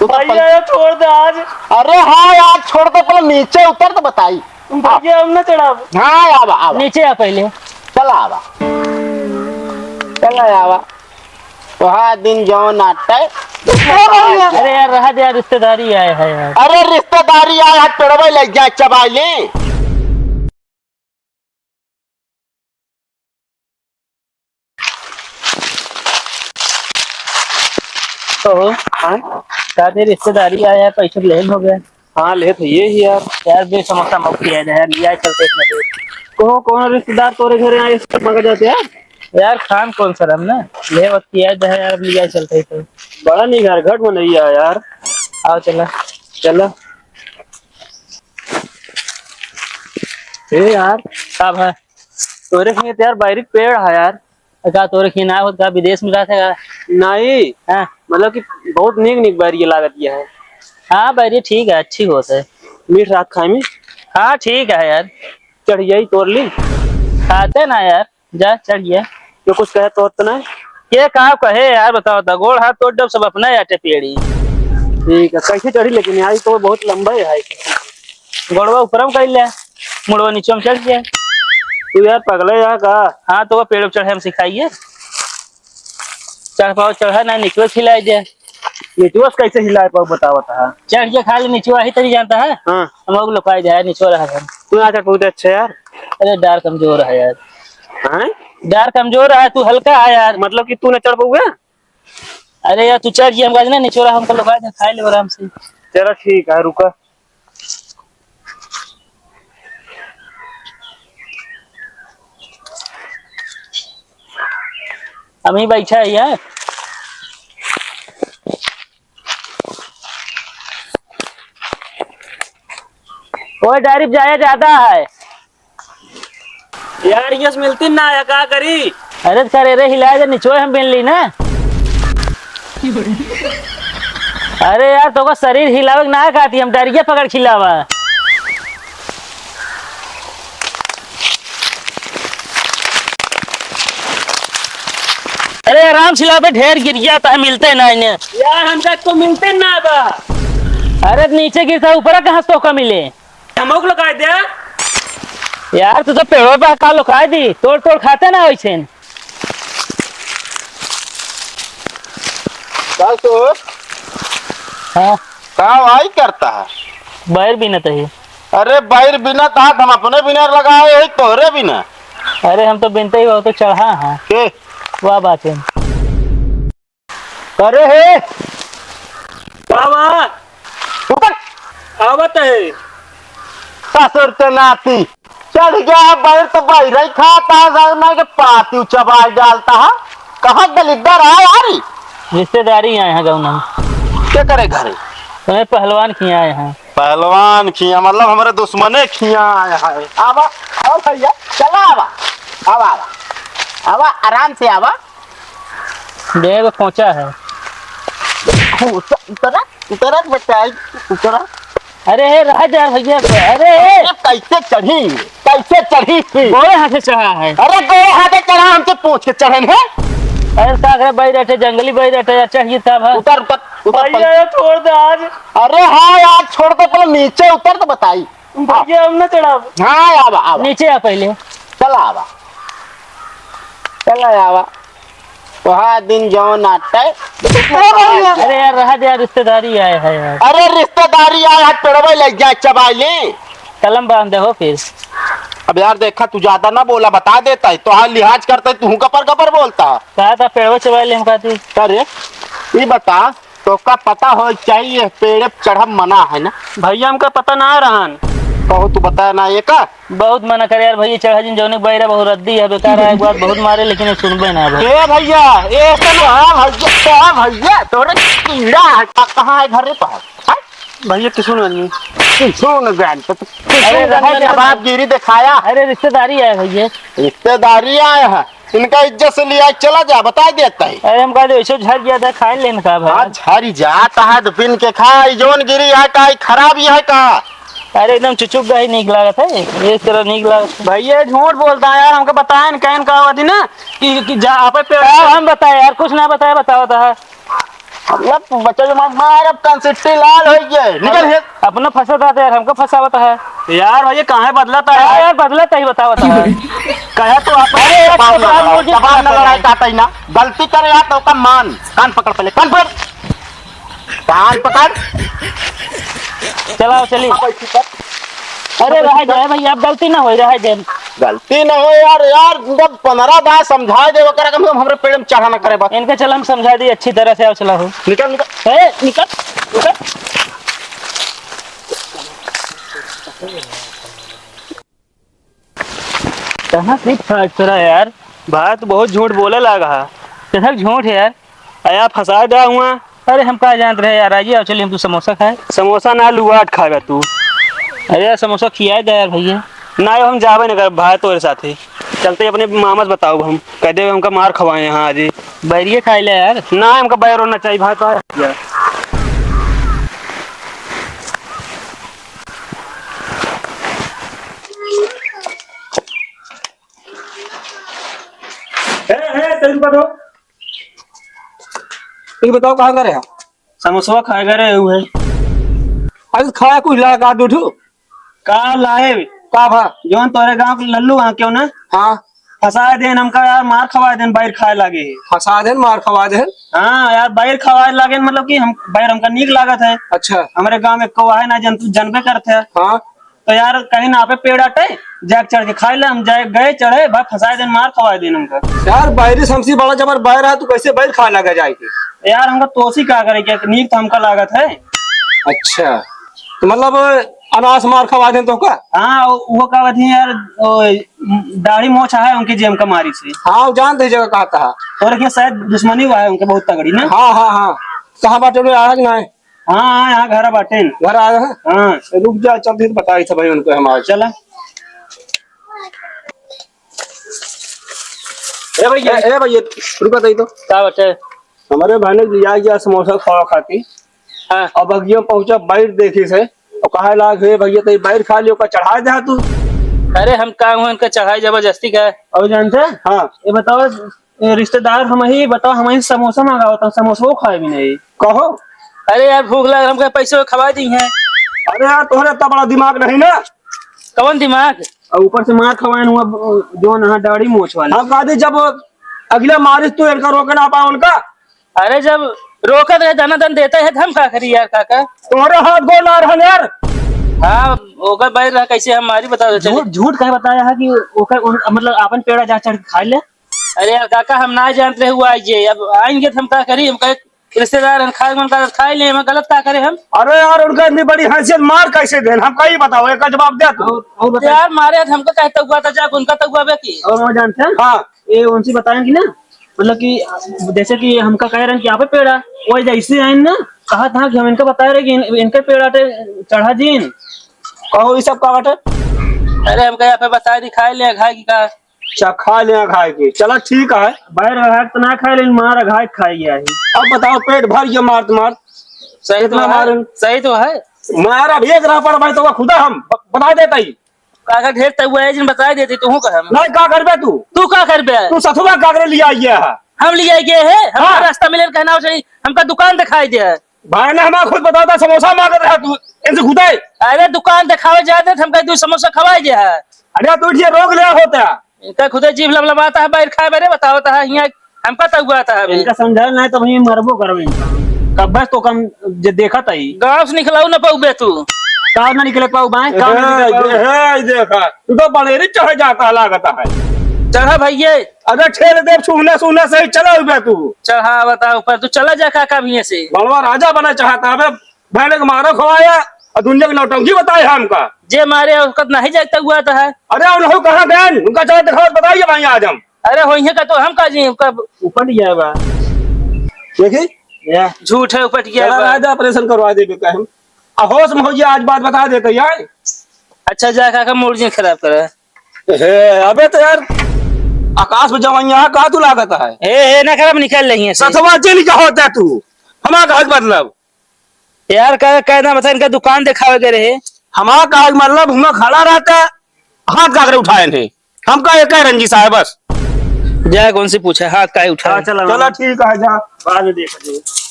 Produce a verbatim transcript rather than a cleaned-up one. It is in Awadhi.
उतर भैया, पहले। ये छोड़ दे आज। अरे हाँ यार, छोड़ दे, पहले नीचे उतर तो बताई। भैया, हम ना चढ़ाब। हाँ, आवा, आवा। नीचे आ पहले। चला आवा। चला आवा। तो हाँ, दिन जौन आटे। अरे यार, रहा दे यार, रिश्तेदारी आए है यार। अरे रिश्तेदारी आए है, पेड़वे लग जाए, चबाई ले। तो हाँ? सारे रिश्तेदारी आए हैं, पैसे लेन हो गए। हाँ, लेत है ये ही यार। यार, बे समोसा मत किया जाए यार, लिया चलते इतना दूर। कहो, कौन रिश्तेदार तोरे घरे आए, इसको मगा जाते यार? यार, खान कौन सा हम ना, ले मत किया जाए यार, अब लिया चलते ही तो। बड़ा नहीं घर घट में नहीं आया यार। आओ, चला। चला। ए यार, का भा? तोरे खेत यार, बैरी के पेड़ है यार। का तोरे खेत ना होत का, विदेश में रहत है का? नहीं। हाँ। मतलब कि बहुत नीक नीक बैरी लागत ये है। हाँ, बैरी ठीक है, अच्छी होत है। मीठ रात खाए में। हाँ, ठीक है यार। चढ़ जाई, तोड़ ली। खाते ना यार, जा चढ़ गया। तो कुछ कहे तो होत ना? ये का कहे यार, बताओ तो, गोड़ हाथ तोड़ जब सब अपना आटे पेड़ी। ठीक है, कैसे चढ़ी लेकिन यार, ये तो बहुत लंबा है भाई। गोड़वा ऊपर में कर ले, मुड़वा नीचे में चढ़ गया। तू यार पगला है का? हाँ, तो वो पेड़ पे चढ़े हम सिखाइए। चढ़ पाओ, चढ़ा ना, निचवा खिलाए दे। निचवा से कैसे हिलाए पाओ, बताओ, बता। चढ़ के खाली निचवा ही तरी जानता है। हाँ। हम लोग लुकाए जाए, निचवा रहा है। तू ना चढ़ पाओ, अच्छा यार। अरे, डार कमजोर है यार। हाँ? डार कमजोर है, तू हल्का है यार। मतलब कि तू ना चढ़ पाऊगा? अरे यार, तू चढ़ गया, हम कहा ना, निचवा रहा, हमको लुकाए दे, खाए ले आराम से। चलो ठीक है, रुका। हम ही बैठा है यार। ओए, डायरी पे जाया ज्यादा है। यार, यस मिलती ना है, का करी? अरे, करे रे, हिलाए दे, निचोए हम बिन ली ना। अरे यार, तोका शरीर हिलावे के ना कहती, हम डरिया पकड़ खिलावा। अरे, आराम से लावे, ढेर गिर जाता है, मिलते ना इन्हें। यार, हमका तो मिलते ना बा। अरे, नीचे गिरता, ऊपर कहाँ से तोका मिले? हमको लुकाए दे। यार, तू तो पेड़ों पे का लुकाए दी, तोड़ तोड़ खाते ना वैसे। का तो? हाँ। का भाई करता है? बैर बिनत ही। अरे, बैर बिनत है, हम अपने बिना लगाए है, तोहरे बिना। अरे, हम तो बिनते ही, वो तो चढ़ा है। के? वह बात है। अरे हे। बाबा। ऊपर। आवत है। ससुर के नाती। चढ़ गया है बैर तो बैर ही खाता है, सर ना के पाती चबाई डालता है। कहाँ दलिद्दर है यार? रिश्तेदारी आए हैं गौना। के करे घरे? तुम्हें पहलवान खिया आए हैं। पहलवान खिया मतलब हमारे दुश्मने खिया आए हैं। आवा, आओ भैया, चला आवा। आवा, आवा। आवा, आराम से आवा। देह में खोंचा है। खोंचा, उतरा, उतरा, बचाई, उतरा। अरे, हे, रह जा भैया, अरे, हे। अरे, कैसे चढ़ी? कैसे चढ़ी? गोरे हाथे चढ़ा है। अरे, गोरे हाथे चढ़ा, हमसे पूछ के चढ़न है? अरे, सागरे बैर अटे, जंगली बैर अटे, अच्छा, ये तब है। उतर, उतर, उतर, भैया, पहले। ये छोड़ दे आज। अरे, हाँ यार, छोड़ दे, पहले नीचे उतर तो बताई। भैया, हम ना चढ़ाब। हाँ, आवा, आवा। नीचे आ पहले। चला आवा। चला आवा। वहाँ दिन जौन आटे। अरे यार, रहा दे यार, रिश्तेदारी आए है यार। अरे रिश्तेदारी आए है, पेड़वे लग जाए, चबाई ले। कलम बांध दे हो फिर। अब यार देखा, तू ज्यादा ना बोला, बता देता है, तो हाँ लिहाज करता है, तू गपर गपर बोलता। कहा था पेड़वे चबाई ले, हम कहती। अरे, ये बता, तोका पता हो चाहिए, पेड़े पे चढ़ब मना है ना? भैया, हमका पता ना रहन। कहो, तू बताया ना ये का? बहुत मना करे यार भैया, चढ़ा जिन जौने बैरा बहुत रद्दी है, बेकार है, एक बात बहुत मारे, लेकिन ये सुनबे ना भाई। ए भैया, ए सुन, हाँ भैया, हाँ भैया, तोरे कीड़ा है, का-, कहाँ है घर रे तोहर? हाँ? भैया, किशुनगंज में। किशुनगंज, तो तू अरे, किशुनगंज रहे में दे। बापगिरी दिखाया। अरे, रिश्तेदारी आए भैया। रिश्तेदारी आए हैं। इनका इज्जत से लिया चला जा, बता देता है। अरे हम कहते ऐसे झड़ गया था, खाए लेन का भाई। हाँ, झड़ जाता है तो पिन के खा, ई जौन गिरी है का, ई खराब ही है का? अरे एकदम चुचुक गही नीक लागत है, एक तरह नीक लागत है। भैया झूठ बोलता है यार, हमको बताए न कहन का होती ना कि, कि जा आप पे का हम बताए यार, कुछ ना बताए, बताओ तो है। मतलब तू बच्चा जो मार, मार अब कंसिट्टी लाल हो गए। निकल हे। अपना फंसा था यार, हमको फंसावत है। यार भाई, ये काहे बदलत है अरे यार? यार, बदलत ही बतावत है। कहे तो आप अरे यार, जबान न जबान लड़ाई, न लड़ाई, काटा ही ना। गलती करे यार तो ओका मान। कान पकड़ पहले, कान पकड़। कान पकड़। चलाओ, चली। हाँ भाई, ठीक है। अरे रह जाए भैया, अब गलती ना होई, रह जाए। गलती ना हो यार, यार, जब पन्द्रह बार समझाए दे, ओकरा कम से कम हमरे पेड़ में चढ़ा ना करे बस। इनका चल हम समझा दी अच्छी तरह से, आओ चला हो। निकल, निकल। ए, निकल, निकल। कहाँ से फैक्टर है यार? भाई, तू बहुत झूठ बोले लागा है। कैसा झूठ है यार? अरे यार, फंसा दे हुआ। अरे, हम का जानत रहे यार, आइए, आओ, चलिए, हम तू समोसा खाए। समोसा ना, लुआट खाएगा तू। अरे यार, समोसा खियाए दे यार भैया। ना, हम जाबे ना कर भाई तोरे साथे। चलते अपने मामा से बताओ, हम कह दे हमका मार खवाए यहाँ आज ही। बैरिए खाए ले यार। ना, हमका बैर होना चाहिए भाई, तो यार। ए, ए, तेरे को दो। ये बताओ, कहाँ करे हैं? समोसवा खाए करे हुए। अरे, खाया कुछ ला का दू ठू? का लाए? का भा? जौन तोरे गाँव के लल्लू हाँ क्यों ना? हाँ। फंसा देन हमका यार, मार खवा देन, बैर खाए लागे। फंसा देन, मार खवा देन। हाँ यार, बैर खवाए लागे, मतलब कि हम, बैर हमका नीक लागत है। अच्छा। हमरे गाँव में कौआ है ना, जन, तू जनबे करत है। हाँ। तो यार, कहीं ना पे पेड़ आटे, जाके चढ़ के खाए ले, हम जाए, गए, चढ़े, भाई फंसाए देन, मार खवाए देन हमका। यार, बैरी से हमसे बड़ा जबर बैर है, तू कैसे बैर खाए लगा जाए के? यार, हमका तोसी का करे, क्या नीक तो हमका लागत है। अच्छा, तो मतलब अनास मार खवा देन तो का? हाँ, वो, वो का बात है यार, ओ, दाढ़ी मोछ है उनके जे हमका मारी से। हाँ, वो जानते ही जगह कहता है। और क्या शायद दुश्मनी हुआ है उनके बहुत तगड़ी ना? हाँ, हाँ, हाँ। कहाँ बाटे, उन्हें आया कि ना? हाँ, हाँ, यहाँ घर बाटेन। घर आया है? हाँ। रुक जा, चल, फिर बताई था भाई उनको हम आज। चला। ए भैया। ए, ए भैया, रुका तई तो। का बटे? हमारे भाई ने लिया गया समोसा खावा खाती। हाँ। अब भैया पहुंचा, बैठ देखी से, और कहा लाग, "हे भैया, तई बैठ खा लियो, का चढ़ा दे तू?" अरे, हम का हुआ, इनका चढ़ाई जबरदस्ती का? और जानते हैं? हाँ। ये बताओ, ए, रिश्तेदार हम ही, बताओ, हम ही समोसा मंगावत हैं, समोसा वो खाए भी नहीं। कहो। अरे यार, भूख लग, हमके पैसे खवा दी हैं। अरे यार, तोहरे इतना बड़ा दिमाग नहीं ना। कौन दिमाग? और ऊपर से मार खवाएन हुआ, जो ना दाढ़ी मोछ वाला। हम कहा दी, जब अगला मारिस तो इनका रोके ना पाओ उनका। अरे, जब रोकत रहे, दाना दन देते हैं, तो हम का करी यार, काका? तोहरे हाथ गोड़ ना रहन यार। हाँ, ओकर बैर रहा, कैसे हम मारी, बता दे, चले। झूठ, झूठ कहे बताया है कि ओकर, उन, मतलब, आपन पेड़ा जा चढ़ के खा ले। अरे यार काका, हम ना जानत रहे हुआ आइए, अब आएंगे तो हम का करी, हम कहे रिश्तेदार हैं, खाए मन का खाए ले, हम गलत का करे हम? अरे यार, उनका इतनी बड़ी हैसियत, मार कैसे देन? हम का ही बताओ, एक जवाब दे तू। और, और बता। यार मारे तो हमका कहता हुआ था, जाके उनका तो हुआ बे की। और वो जानते हैं? हाँ। ये उनसे बताएंगे ना, मतलब कि जैसे कि हमका कह रहे हैं कि यहाँ पे पेड़ है, वही जैसे आए ना, कहा था कि हम इनका बता रहे कि इन, इनके पेड़ आटे चढ़ा जीन। कहो, ये सब का बाटे? अरे हमका यहाँ पे बता दी, खाए ले, खाए की का? अच्छा, खा ले, खाए के। चला, ठीक है। बैर अघाए तो ना खाए, लेकिन मार अघाए खाए गया है। अब बताओ, पेट भर गया मार तुम्हार। सही तो कितना है, मारन? सही तो है। मार अब एक रहा पड़ भाई, तो खुदा हम ब-, बता देता ही। काका ढेर तक हुआ है, जिन बता देते, तू का हम? नहीं, का करबे तू? तू का करबे? तू सथुआ का करे लिया गया है? हम लिया गए हैं, हमका हाँ। रास्ता मिले कहना हो सही, हमका दुकान दिखाई दे है। भाई ने हमारा खुद बताओ था, समोसा मांगत रहा तू, इनसे खुदाई। अरे दुकान दिखावे जाते थे, हमका दो समोसा खवाई दे है। अरे तू ये रोक लिया होता। इनका खुदे जीभ लबलबाता है, बैर खाए बरे बतावता है, हियाँ हमका तउआता है अभी। इनका समझाए नहीं तो वहीं मरबो करबे इनका। कब बस तो कम जे देखत ही। गाँव से निकलाऊ ना पाउबे तू। का ना निकले पाऊ बाएं, का ना निकले पाऊ? हे, हे, देखा, तू तो बड़ेरी चढ़ जाता लागता है। चढ़ा भैये। अरे ठेल दे, छूने, छूने से ही चला हुआ तू। चढ़ा बताओ पर तू चला जा काका भैये से। बड़वा राजा बना चाहता है, बहन के मारो खवाया और दुनिया की नौटंकी बताए हमका। जे मारे उसका नहीं जागता हुआ तो है। अरे उन्हों कहाँ गए? उनका चला दिखाओ, बताइए भाई आज हम। अरे होइहे का तो हम का जी, उनका ऊपर लिया बा। देखी? या। झूठ है, उपट गया चला बा। राजा ऑपरेशन करवा देबे का हम। आ होश में हो गया, आज बात बता देते यार। अच्छा जा काका मूड जिन खराब करे। हे, अबे तो यार आकाश में जवान यहाँ का तू लागत है? हे, हे, ना खराब निकल रही है से। सतवा जिन का होता तू? हमारा कहक मतलब। यार, का, कहना बता, इनका दुकान दिखावे के रहे। हमारा कहक मतलब, हुआं खड़ा रहता, हाथ काकरे उठाए नहीं। हमका एक है रंजी साहब बस। जा, कौन सी पूछे, हाथ काहे उठाए? हाँ, चला चला, ना। ठीक है, जा। बाद में देख लेंगे।